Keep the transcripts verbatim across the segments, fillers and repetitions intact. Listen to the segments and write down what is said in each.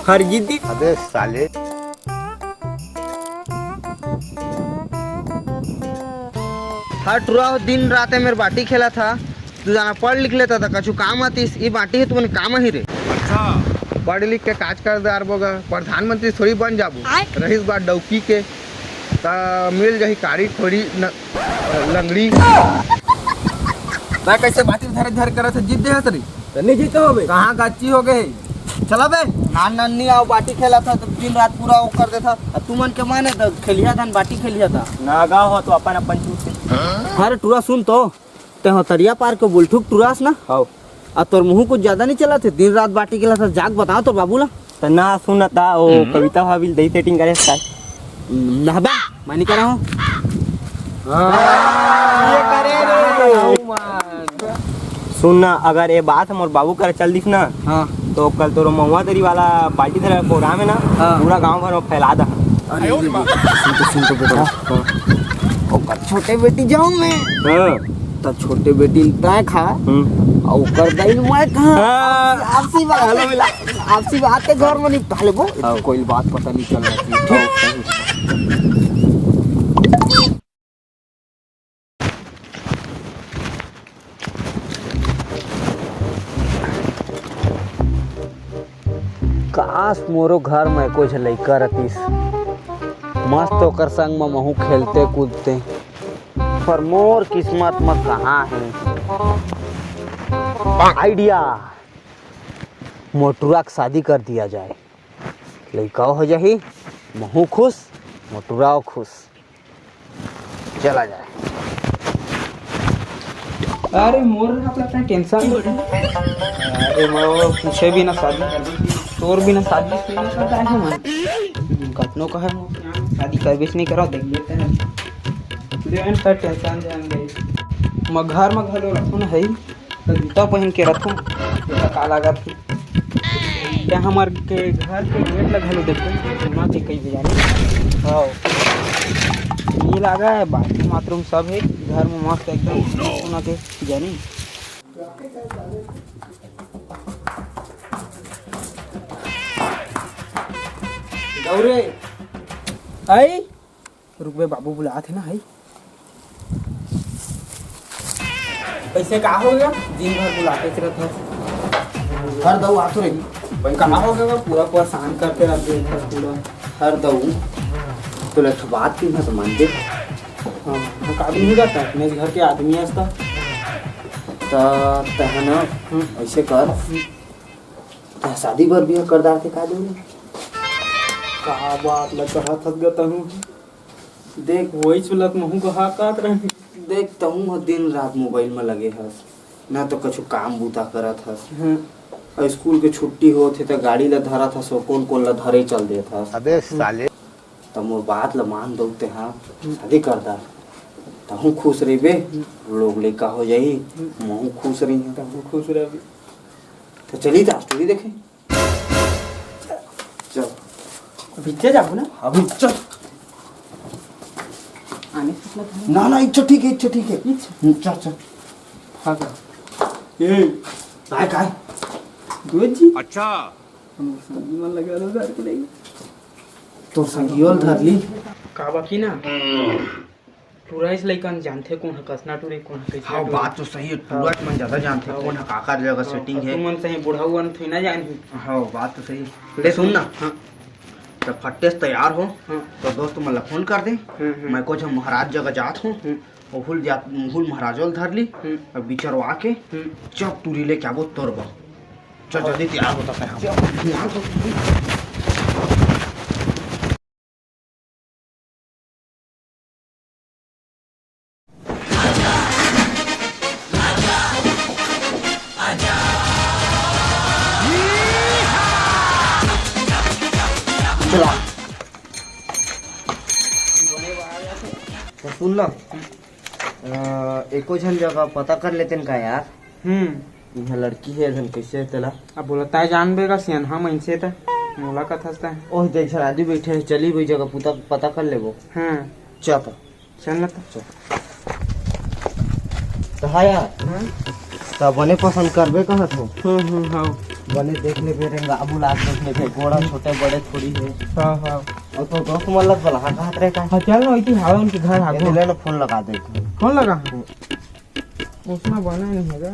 हर जीती। अबे साले। हर टुरा दिन रात ए मेर बाटी खेलत हा। तू जाना पढ़ लिख लेता त कछु काम आतिस। ई बाटी हे तुमन काम ही रे। अच्छा। पढ़ लिख के काज कर डारबो गा, प्रधानमंत्री थोड़ी बन जाबो। आय। रहीस बात डौकी के, त मिल जाही कारी खोरी न, लंगड़ी। मैं कैसे बाटी धरे धर करत हे, जीत दे हस रे। त नहीं जीतो बे। कहाँ गाची हो गए? चला बे। नान नान नहीं आओ, बाटी खेला था तो दिन रात पूरा वो कर देता। अब तुमन के माने तो खेलिया था, बाटी खेलिया था। नागा हो तो अपन अपन चूत से। हर टुरा सुन तो, ते हो तरिया पार के बुलठुक टुरास ना? हाव। आ तोर मुंह कुछ ज्यादा नहीं चला थे, दिन रात बाटी खेला था, जाग बताओ तोर बाबू ला। त ना सुनता, वो हम्म। कविता भाभी दई सेटिंग करे था। ना बे, मैं नहीं करा हूँ। हाँ, ये करे रे। सुन ना, अगर ये बात हमर बाबू कर चल दिस ना, हाँ। तो कल तोर महुआ दरी वाला बाटी धरे प्रोग्राम है ना, हाँ। पूरा गांव भर में फैला दा। अरे, सुन तो, सुन तो बेटा। हाँ। ओकर छोटे बेटी जाऊं मैं। हाँ। त छोटे बेटी तय खा, हम्म। अउ ओकर दाई मैं खा। हाँ। आपसी बात, हेलो मिला। आपसी बात के घर में निपटा लेबो। हाँ। कोई बात पता नहीं चलना चाहिए। हाँ। काश मोरो घर में कुछ लइका रतिस, मस्त ओकर संग म महू खेलते कूदते, पर मोर किस्मत म कहाँ हे। आइडिया, मोटुरा के शादी कर दिया जाए, लइका हो जाही, महू खुश, मोटुराओ खुश। चला जाए। अरे मोर हाथ लगता है टेंशन। अरे मैं वो पूछे भी ना शादी कर दी, तोर भी ना शादी सुई ना करता है मन। कतनो कहे मोर शादी कर बीच नहीं करो, देख लेते हैं। ले सर टेंशन जान गई। मैं घर में घलो रखूँ ना है। त जूता पहिन के रखूं, जूता का लागत हे। क्या हमर के घर के गेट ला घलो देखो, सोना के कई बजानी। हाँ, ये लागा है, बाथरूम वाथरूम सब है घर में मस्त एकदम सोना के जानी। गौरे, आई। रुकबे, बाबू बुलात हे ना, हई। कैसे का हो गया? दिन भर बुलाते रहत हस। हर दऊ आतो रही। भाई, का हो गया? पूरा परेशान करते रहते हैं पूरा। हर दऊ। तो लठ बात की मत मान दे। हाँ, हाँ, का भी नहीं रहता, अपने घर के आदमी हस तो। त तहन हम्म। ऐसे कर। हम्म। त शादी बर बिहा कर डारते का दे? का बात ल कहत हस ग तहूँ? देख, वही चलत महू कहा कात रहे। देख, तहूँ ह दिन रात मोबाइल म लगे हस, ना तो कछु काम बूता करत हस। हम्म। अउ स्कूल के छुट्टी होत हे त गाड़ी ल धरत हस, अउ कोन कोन ल धरे चल देत हस। अबे साले। त मोर बात ल मान दऊ तेहा, हम्म। शादी कर डार। तहूँ खुश रहिबे, हम्म। लोग लइका हो जाही, हम्म। महू खुश रही। तहूँ खुश रहिबे। त चली त स्टोरी देखे। चल। अभी चल जाबो ना? अभी चल। आने से मतलब है। ना, ना, इच्छा ठीक है, इच्छा ठीक है। इच्छा? हम्म, चल, चल। हाँ, सर। ए, काय, काय? दुबे जी। अच्छा। हम संगी मन लगे दो हजार के लेंगे। तो संगी वाल धर ली। का बाकी ना? टूरा इस लइकन जानथे कोन ह कसना टूरी, कोन ह कइसना हाँ, टूरी। बात तो सही है, हाँ। टूरा मन ज्यादा जानथे हाँ। कोन ह काकर जगह हाँ, सेटिंग हे। तुमन सही बुढ़ऊ मन थोड़ी ना जानही। हाँ, बात तो सही है। ले सुन ना, हाँ। जब फट्टे से तैयार हो, हाँ। तो दोस्त मन ला फोन कर दे। हम्म, हम्म। मैं कुछ महाराज जगह जात हूँ, हम्म। वो हुल जात, हुल महाराजो ल धर ली, हम्म। और बिचरवा के, हम्म। जब टूरी लेके आबो तोरबा। चल, हाँ। जल्दी तैयार होता है। चल, तैयार हो। चला। तो सुन ना, अ, एको झन जगह पता कर लेतेन का यार? हम्म। इहाँ लड़की हे झन, कैसे हे तेला? अब बोला, तैं जानबे का सियनहा मइनसे त, मोला कथस तैं। ओह, देख झन आदमी बैठे हे, चली वही जगह पुता, पता कर लेबो। हाँ। चल त। चल ना त। चल। त हाँ यार, हाँ? त बने पसंद करबे कहत हो। हम्म, हम्म, हाँ। बने देख ले बे, रेंगा आबू लाग देख ले बे, गोड़ा छोटे बड़े थोड़ी हे। हाँ, हाँ। अउ तो दोस्त मन लग बला, हाँ, कहत रहे का? हाँ, चल ना, इति हवा उनके घर आगू। ले ना, फोन लगा दे। फोन लगा? हम्म। उसमें बना नहीं है गा।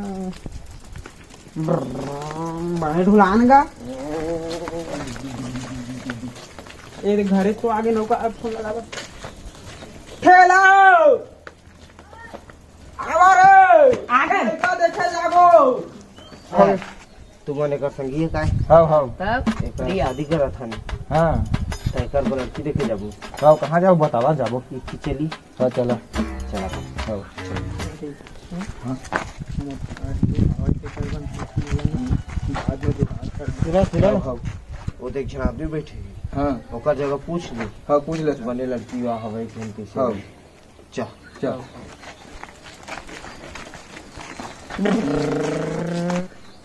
ब्रम, बने ढुलान गा। ए रे, घरे तो आगे नौका, अब फोन लगा दे। ठेला! आवा रे! आगे। लड़का देखे जाबो। हाँ। तुमन एकर संगी हे काय? हव, हव। तब? एकर बढ़िया। शादी करत हन। हाँ। त एकर बर लड़की देखे जाबो। हव, कहाँ जाबो? बतावा, जाबो। इक्की चली। हाँ, चला। चला। हव। हाँ। सुना, सुना। हव, हव। वो देख, झन आदमी बैठे हे। हाँ। ओकर जगह पूछ ले। हाँ, पूछ ले। बने लड़की वा हवय कि नहीं, कइसे हव। हवय? चल। चल।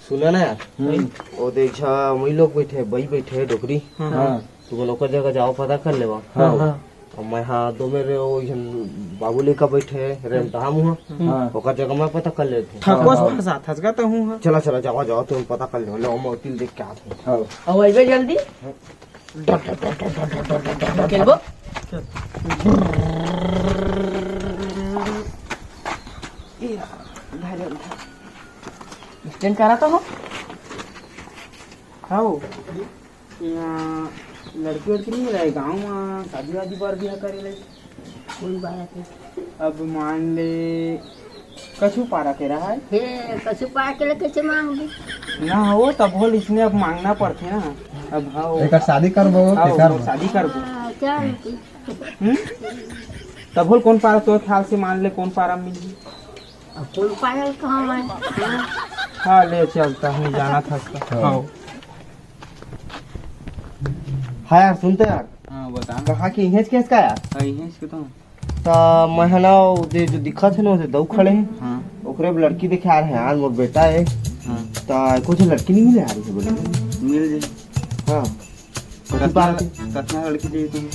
सुना ना यार, हम्म। वो देख झा, वही लोग बैठे, बई बैठे, डोकरी। हाँ। हाँ। तुमन ओकर जगह जावा, पता कर लेवा। हाँ। हाँ। अउ मैं हा दो मेरे वो झन बाबू लेका बैठे, रेमटा हूँ। हाँ। ओकर जगह मैं पता कर लेते। ठकोस हाँ। फंसा थस गा तहूँ हा। चला, चला, जावा, जावा, तुमन पता कर लेवा। ले, मैं तिल देख के आत हूँ। हाँ। अउ अइबे जल्दी। खेलबो? स्टैंड करा तो हो। हाओ। यहाँ लड़की वड़की नहीं मिला है गाँव में, शादी वादी बर बिहा करे ले। कोई बात नहीं। अब मान ले, कछु पारा के रहा है। हे, कछु पारा के ले कैसे मांगबे? ना हो, तब होल इसने अब मांगना पड़थे ना। अब हाँ, एकर शादी करबो, हाँ, तेकर ओकर बर। शादी करबो। हाँ, क्या होती? हम्म? तब होल कौन पारा तोर ख्याल से मान ले, कौन पारा मिलही? अब कोई पायल कहाँ है? हाँ, ले चलता हूँ, जाना था इसका। हाँ। हाँ। हाँ यार, सुनते यार। हाँ, बता। कहाँ की इहेंच केस का यार? हाँ, इहेंच के तो। त मैं ह ना, ओ दे जो दिखत हे ना, ओ दे दऊ खड़े हे। हाँ। ओकरे बर लड़की देखे आ रहे हैं यार, मोर बेटा हे। हाँ। त कुछ लड़की नहीं मिले यार, इसे बोले। मिल जाए। हाँ। कति कतना, बार के? कतना लड़की चाहिए तुम्हें?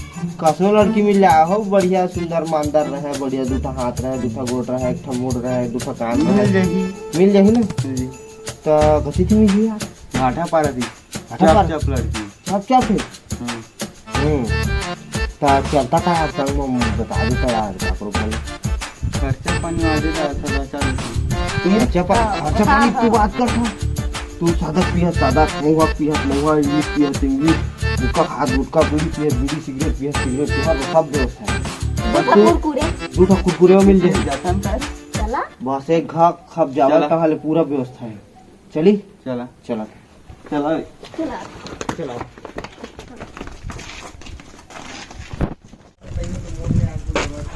कसनो लड़की मिल जाए हो, बढ़िया सुंदर मानदार रहे, बढ़िया दू ठा हाथ रहे, दू ठा गोड़ रहे, एक ठा मुड़ रहे, दू ठा कान रहे। मिल जाही। मिल जाही ना? मिल जाही। त कति थी मिल जाही यार? भाठा पारा थी। अच्छा, चप, चप लड़की। चप, चप हे। हम्म। हम्म। त चलता का यार, संग में बता देता यार, काकरो खाली। खर्चा पानी आ जाता, अच्छा, बचा लेते। तू खर्चा पा-, हाँ। खर्चा पानी हाँ, तू हाँ। बात कर तू। तू सादा पिया, सादा, महुआ पिया, महुआ, इंग्लिश पिया, इंग्लिश, गुटखा खात, गुटखा, बीड़ी पिया, बीड़ी, सिगरेट पिया, सिगरेट, तुम्हारा सब व्यवस्था है। दू ठा तू कुरकुरे। दू ठा कुरकुरे मिल जाए। जाता है। चला। बस एक घा खप जावा, चला। कहाँ ले पूरा व्यवस्था है। चली? चला। चला। चला। चला। चला।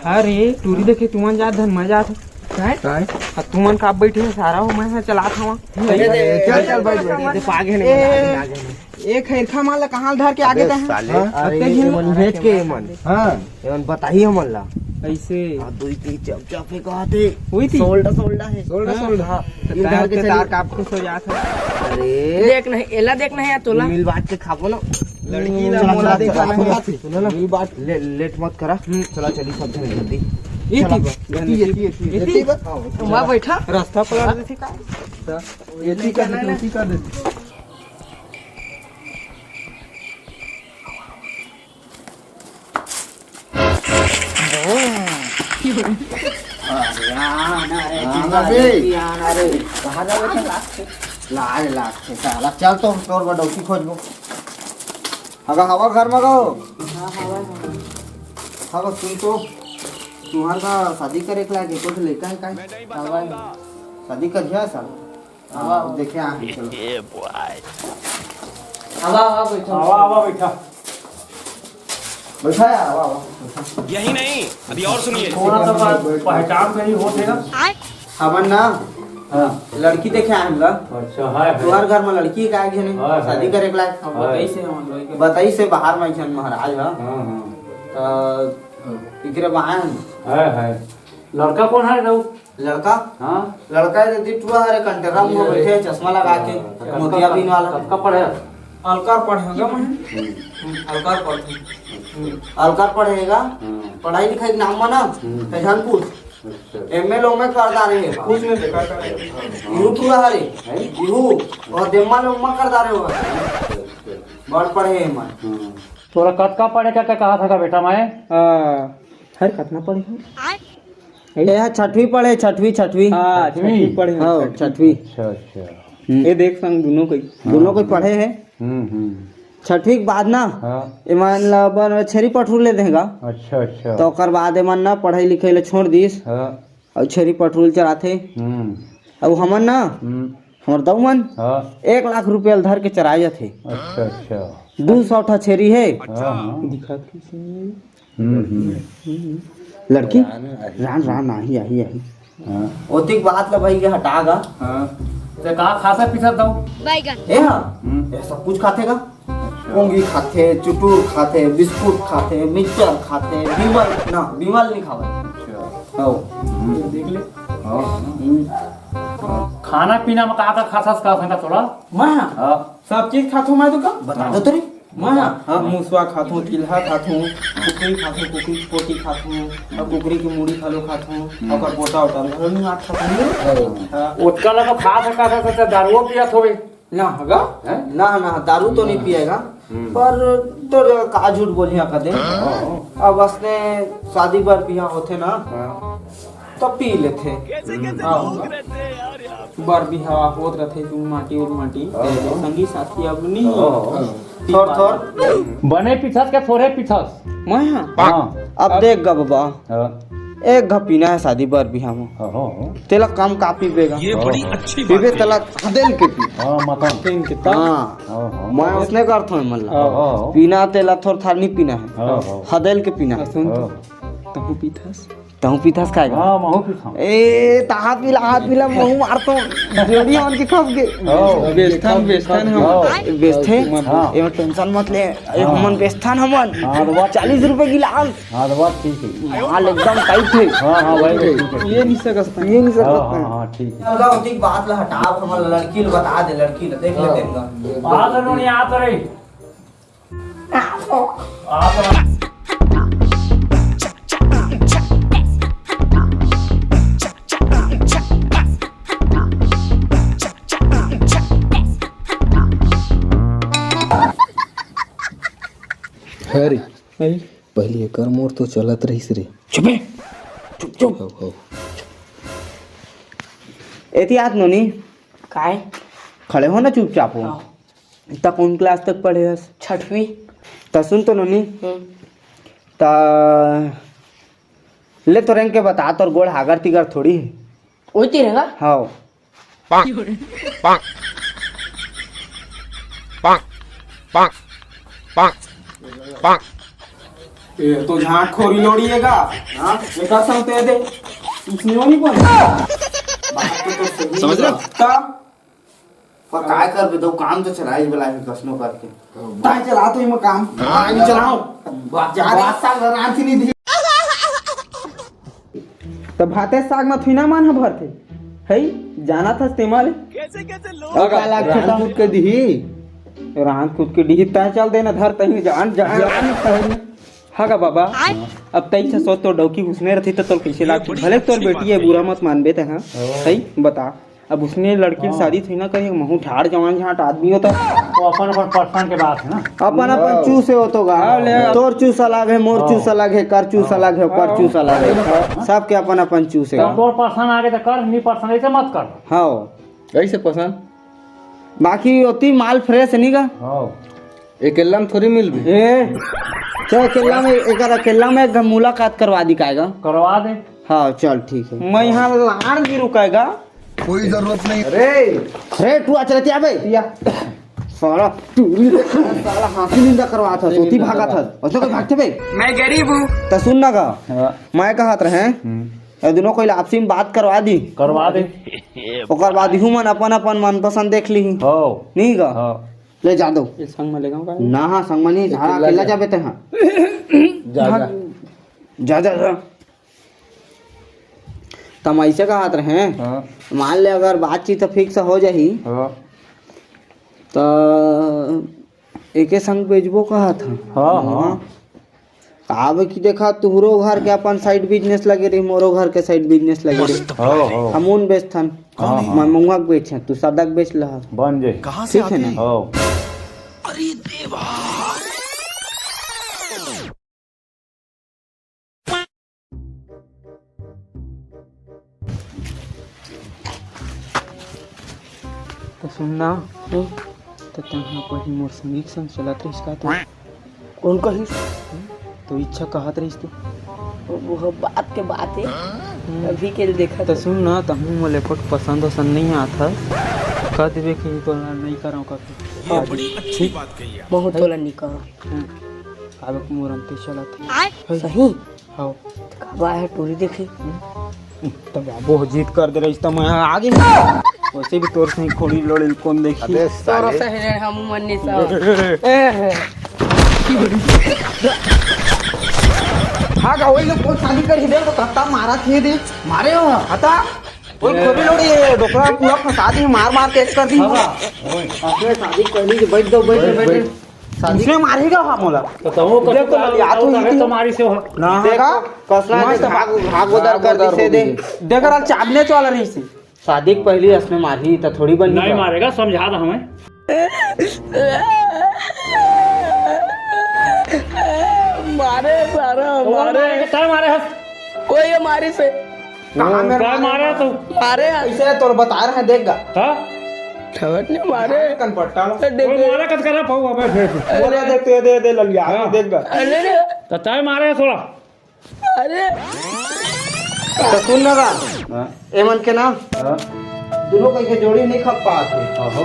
अरे, टूरी देखे तुमन जात धन, मैं जात हूँ। काय? काय? अब तुमन का बैठे हो, सारा हो, मैं चलात हूँ। चल, चल, बैठ, बैठ। ये पागे नहीं, ए, आगे नहीं। ए खैरखा माल ला कहाँ धर के आगे अबे तैं? साले, हाँ? अरे, अबे ये मन भेज के ये मन। हाँ। ये मन बताही हमन ला। कैसे? हाँ, दो ही तीन चप चप है, कहा थे। वही थी? सोल्डा, सोल्डा है। सोल्डा, हाँ। सोल्डा। हाँ। तो इधर तार के के चलिए। तार काप खुश हो जात है। अरे। देख नहीं, एला देख नहीं यार, तोला। मिल बांट के खाबो ना। लड़की ला चला, मोला चला, देखा चला, नहीं। चला। सुनो ना। मिल बांट, ले-, लेट मत करा। हम्म। चला, चली सब जने जल्दी। ये चला। थी बा। ये थी, ये थी, ये थी, ये ये थी। थी बा। वहाँ बैठा। रास्ता पलट देती का? ये थी का, ये थी का दे। अरे, आना रे, हाँ, चिंता बे। नहीं, आना रे। कहाँ जावे थे? लाज लागथे। लाज लागथे, साला। चल तो, तोर बर डौकी खोजबो। हगा, हवा घर में गो। हाँ, हवा, हवा। हगा, सुन तो, तुहर का शादी करे के लागे, कुछ लेकर है का? हवा। शादी कर दिया, साला। हाँ, देखे आ, चलो। आवा, आवा, बैठो। आवा, आवा, बैठा। बैठा है, आवा, आवा। यही नहीं, अभी और सुनिए। थोड़ा सा बात पहचान से ही होत हे ना? हमन ना, हाँ। लड़की देखे आए हम ला। अच्छा, है, है। तुम्हारे घर में लड़की का एक जने है, है। शादी करे के लायक। हाँ, है। बताई से हम लोग के। बताई से बाहर में एक जन महाराज है। हाँ, हाँ। तो इकरे वहाँ है। है, है। लड़का कौन है, रहू? लड़का? हाँ। लड़का ये दीदी टुरा हरे, कंटेरा मुंह बैठे, चश्मा लगा के, अच्छा, तो मोतियाबिंद वाला। कब का पढ़े? अलकर पढ़े होंगे मैं। हम्म। अलकर पढ़े। हम्म। अलकर पढ़ेगा? हम्म। पढ़ाई लिखाई के नाम बना? हम्म। तो जान पूछ। एमे लोग में कर डारे हे। कुछ नहीं देखा कर। इहू पूरा हरे। हैं? इहू। और देम्मा लोग में कर डारे हो। बड़ पढ़े हे मन। तोरा कतका पढ़े का, का कहा था का बेटा मैं? हाँ। हर कतना पढ़े हो? ए, हाँ, छठवीं पढ़े, छठवीं, छठवीं। हाँ, छठवीं? छठवीं पढ़े हो, हाँ, छठवीं। छठवीं। अच्छा, अच्छा। हम्म। ये देख संग दोनों कोई। दोनों कोई पढ़े हे। हम्म, हम्म। छठवीं के बाद ना, हाँ। एमन ला बर छेरी पठरू ले देगा। अच्छा, अच्छा। तो ओकर बाद एमन ना पढ़ाई लिखाई ला छोड़ दिस। हाँ। अउ छेरी पठरू ल चराथे। हम्म। अउ हमन ना, हम्म। हमर दऊ मन हाँ। एक लाख रुपया ल धर के चराए जाथे। अच्छा, अच्छा। दू सौ ठा छेरी हे। हाँ, हाँ। दिखा के हम्म, हम्म। लड़की? रान, रान, आही, आही, आही। हाँ। ओतिक बात ला भाई के हटा गा। हाँ। ते का खासा पीसा दऊ? बैगन। ए हाँ। हम्म। ए सब कुछ खाथे का? अच्छा। पोंगी खाथे, चुटुर खाथे, बिस्कुट खाथे, मिक्सचर खाथे, बिमल, ना, बिमल नहीं खावे। अच्छा। हो। हम्म। देख ले। हाँ। हम्म। खाना पीना में का का खासा का संगा तोला? मैं? हाँ। सब चीज खाथो मैं तो का? बता दो तो रे। मैं हाँ। हाँ, मुसवा खाथूं, चिल्हा खाथूं, कुकरी खाथूं, कुकरी के पोटी खाथूं, अउ कुकरी के मुड़ी घलो खाथूं, हम्म। ओकर पोटा ओटा घलो नहीं आत खाथूं। हाँ। ओतका ला तो खा सकत हस, त दारुओ पियत होबे। ना होगा? हैं? ना, ना, दारू तो नहीं पिएगा, हम्म। पर तोर का झूठ बोलिया कर दे। हाँ। अब असने शादी बर बिहा होथे ना, हाँ। तो पी लेथे। हम्म। हाँ। बर बिहा होत रथे, चून माटी उन माटी, हाँ। संगी साथी अब नहीं हाँ। हो। थोर, थोर। बने पीथस के थोरे पीथस? मैं हाँ? हाँ। अब देख गा बाबा, हाँ। एक घा पीना है शादी बर बिहा में। हाँ, हाँ। तेला कम का पीबे गा? ये बड़ी हाँ। अच्छी बात पीबे है। तेला हदेल के पी। हाँ, मतन। पीन के तब? हाँ। हाँ, हाँ। मैं उसने करथों मन ला। हाँ, हाँ। पीना तेला थोर थार नहीं पीना है। हाँ, हाँ। हदेल के पीना है। सुन तो, हाँ। तहूँ पीथस? तहूँ पीथस खाएगा? हाँ, महूँ पीथौं। ए, तहाँ पीला, हाथ पीला, महूँ मारथों। जोड़ी हमन के खप के। हाँ। बेचथन, बेचथन हम। हाँ। बेचथे? हाँ। एमा tension मत ले। ए, हाँ। हमन बेचथन हमन। हाँ, तो बात चालीस रुपए गिलास। हाँ, तो बात ठीक है। माल एकदम tight है। हाँ, हाँ, भाई, ठीक है। ये नहीं सकत। ये नहीं सकत। हाँ, हाँ, हाँ, ठीक है। लड़का होती बात ला हटाव, हमन लड़की ला बता दे, लड़की ला देख लेते हैं। आ तो नोनी, आ तो रही। अरे, अरे। पहली एकर मोर तो चलत रहिस रे। चुप बे। चुप, चुप। हो, हो। एती आत नोनी। काय? खड़े हो ना चुपचाप हो। हाँ। त कौन class तक पढ़े हस? छठवीं। त सुन तो नोनी। हम्म। त ले तो रेंग के बता, तोर गोड़ हागर तिगर थोड़ी है। ओती रहेगा? हाँ। पाक, पाक, पाक, पाक, पाक। ये तो झांट खोरी लोड़ी है का? हाँ? ये का सुनते दे? उसने नहीं बोला। बात तो, तो सही समझ रहे हो? तब पर काय करबे, तो काम तो चलाइस बला ही कसनो करके। ताई चला तो इमा काम। हाँ, नहीं चलाओ। बात, जा रे। बात साल रांची नहीं दी। त भाते साग म थुइना मन ह भरथे। हई, जानत हस तेमा ले। कैसे, कैसे लोग अउ का लागथे रांध त? कूट के दिही। रांध कूट के दिही, तैं चल देना धर, तहीं जान, जान। जान। हा गा बाबा, अब तैं से सोच, तोर डौकी उसने रथे त तोर कइसे लागथे? भले तोर बेटी है, बुरा मत मानबे तैं, हाँ? हाँ। हई, बता। अब उसने लड़की हाँ। शादी थोड़ी ना करी, महू ठाड़ जवान झांट आदमी होता। वो अपन अपन पसंद के बात है ना। अपन अपन हाँ। चूस है वो तो गा। हाँ, ले। तोर चूस अलग है, मोर हाँ। चूस अलग है, कर चूस हाँ। अलग है, ओकर हाँ। चूस अलग है। हाँ। सबके अपन अपन चूस है। तब तोर पसंद आगे तो कर, नहीं पसंद ऐसे मत कर। हाँ। ऐसे पसंद। बाकी होती माल fresh नहीं गा। हाँ। अकेला में थोड़ी मिलबे। ए, चल अकेला में, एकर अकेला में एक मुलाकात करवा दी कायगा। करवा दे। हाँ, चल ठीक है। मैं यहाँ लाड़ भी रुकाएगा। कोई जरूरत नहीं। अरे, अरे, तू आ चलत आबे। या। साला, तू साला हाँसी निंदा करवा था, सोती भागा था। ऐसा कोई भागते बे? मैं गरीब हूँ। त सुन ना का, हाँ। मैं कहत रहे, हम्म। ये दोनों कोई आपसी में बात करवा दी। करवा दे। ओकर बाद इहू मन अपन अपन मनपसंद देख ली। हो। नहीं का? हाँ। ले जा दो। ये संग में लेगा का? ना, हाँ, संग में नहीं, झाड़ा अकेला अकेला जा। जाबे ते, हाँ। जा, जा। जा, जा, जा। त हम ऐसे कहत रहे, हाँ। मान ले अगर बातचीत fix हो जाही, हाँ। त एके संग भेजबो कहत हन। हाँ, हाँ। हाँ। आब कि देखा, तुहरो घर के अपन side business लगे रही, मोरो घर के side business लगे रही। हो, हो। हमून बेचथन। हाँ, हाँ। मैं महुआ के बेचें, तू सादा के बेच लहा। बन जाई। ठीक है ना? हो। त सुन ना, हम्म। त तंहा पहिली मोर संगी के संग चलत रहिस का तू? कोन कहिस? तो इच्छा कहत रहिस तू? वो, वो बात के बात है। हम्म। अभी के देखत त हूँ। सुन ना, तहूँ मोला एको पसंद वसंद नहीं आत हस। कह देबे कि तोला नहीं करव का। ये बड़ी अच्छी बात कही आप। महूँ तोला नहीं करव। हम्म। काबर के मोर अंते चलत हे। सही? हव। त कब आए हे टूरी देखे? तब आबो जिद कर दे रहिस त मैं आ गे। वैसे भी तोर सही कोड़ी लोड़ी कोन देखी? अबे तोरो साले। सही रे, हम मन नहीं सब। ए हे। हाँ गा, वही लोग कोन शादी कर ही दे तो कत्ता मारा थे दे। मारे हो, हता। कोई खोरी लोड़ी है, डोकरा पूरा फंसा दी, मार मार के एक कर दी। हाँ, हाँ। अपने शादी कर ली, बैठ दो, बैठ, बैठ, बैठ। बैठ। शादी इसने मारेगा हा मोला। तो तमो देख तो लाल याद हो तो गई। मारी से हो। ना देख, हाँ। कसला ने मस्त भाग, भाग उधर कर दी से दे। देख रहा चाबने वाला रही से। शादी के पहली असने मारही त थोड़ी बनी नहीं का? मारेगा, समझा दा हमें। मारे सारा, वो मारे। मारे, काय मारे हस? कोई ये मारी से। कहाँ मेरे काय मारे? मारे तू? मारे यार। इसे तोर बता रहे हैं, देख गा। हाँ? ठवट ने मारे। कनपट्टा ला। तो देख। वो मारे कत करा पाऊ अबे फिर। बोले देख, तू दे, दे ललिया, हाँ। देख गा। अरे रे। तो तय मारे थोड़ा। अरे। तो सुन ना गा। हाँ। एमन के ना। हाँ। दोनों कहीं के जोड़ी नहीं खप पात हे। हाँ, हो।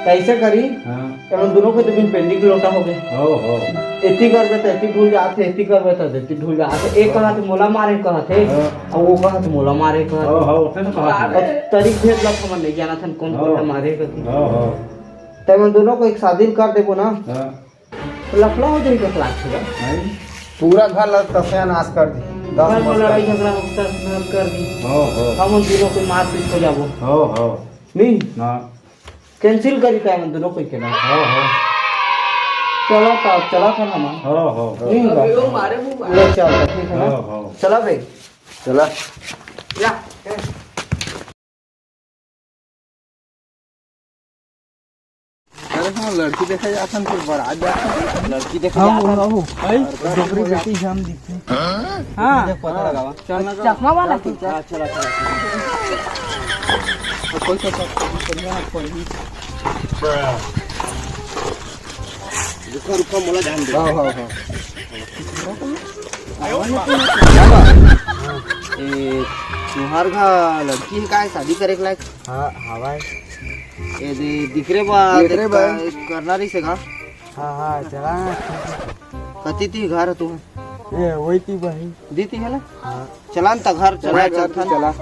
कैसे करी? हाँ। एमन दोनों के तो बिन पेंडी के लोटा हो गए। हो, हो। एती करबे तो एती भूल जात हे, एती करबे तो एती भूल जात हे। एक हाँ। कहत मोला मारे कहत हे, हाँ। और वो कहत मोला मारे कहत हे। हाँ, हाँ, उसने तो कहा था। अब तरीक भेद लग हमन नहीं जाना था कौन हाँ। कौन मारे कहत हे। हाँ, हाँ। तो एमन दोनों को एक शादी कर देबो ना। हाँ। तो लफड़ा हो जाई, कस लाग छे। नहीं। पूरा घर ला तसया नाश कर दी। दस घर में मस्त लड़ाई कर। झगड़ा हो, तस नस कर दी। हो, हो। हम उन दोनों को मार पीट हो जाबो। हो, हो। नहीं? ना। Cancel करी का हम दोनों को के ना। हो, हो। चला था, चला था ना मां। हो, हो, हो। नहीं होगा। अबे वो मारे मुंह मारे। ले चल, ठीक है ना? हो, हो। चला बे। चला। या। अरे हाँ, लड़की देखे जाथन, फिर बारात जाथन। लड़की देखे हाँ, जाथन। वो, वो, भाई, और डोकरी बेटी जाम दिखती। हाँ। देख, पता लगावा। चल ना, चश्मा वाला की? हाँ, चला, चला, चला। कोई तो, कोई तो, कोई तो, कोई तो। रुका, रुका, मोला जान दे। हाँ, हाँ, हाँ। ए, तुहार घर लड़की हे का, शादी करे के लायक? हाँ, हवाए। ए दे, दिखरे बा, दिखरे बा। करना रही से का? हाँ, हाँ, चला ना। कति ती घर तू? ए, वही ती बही। दी ती है ना? हाँ। चला न त घर, चला, चला, चल, चलथन। चला।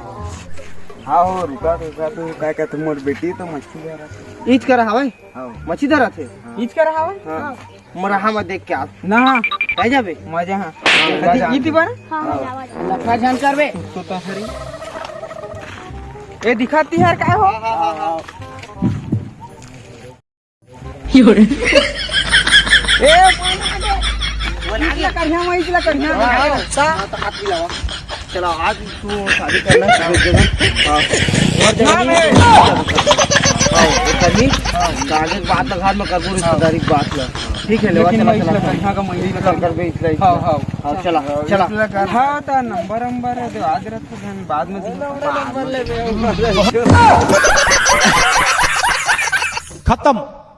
हाँ हो, रुका, रुका, तू का कहत मोर बेटी तो मछली धरत हे। ईच कर हवाए? हाँ। मछली धरत हे? हाँ। ईच कर हवाए? हाँ। हाँ। मरहा में देख के आ। ना। आ जाबे? मजा हाँ। हाँ, कति मजा। इति बार? हाँ, हाँ, जावा, जावा। लफड़ा झन करबे। तो तो हरी। ए दिखा तिहार का हो? हाँ, हाँ, हाँ, हाँ। ए, इसला करिया, मैं इसला करिया। हाँ, हाँ, हाँ, तो हाथ मिलावा। चला, आज तू शादी करना है, एक जगह। हाँ। और जगह हाँ, नहीं। हाँ, एक आदमी। हाँ, तो आगे बात ला, घर में करबो, रिश्तेदारी की बात ला। ठीक है, लेवा, लेकिन चला, मैं चला, इसला चला। करिया का, मैं इसला कर, कर बे, इसला, हाँ, इसला। हाँ, चला, चला। इसला कर। हाँ, तो नंबर, नंबर है, तो आज रात को ध्यान बाद में दी। नंबर ले बे। खत्म।